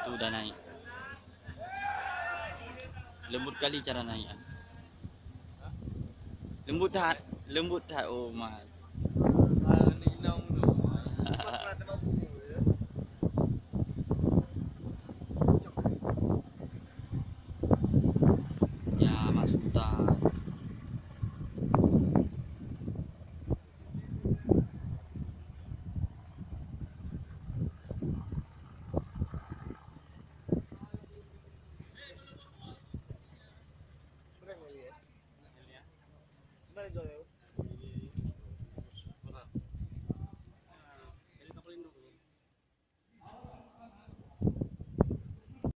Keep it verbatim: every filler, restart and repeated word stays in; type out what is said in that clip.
Udah naik. Lembut kali cara naik. Lembut that, lembut that. Oh my.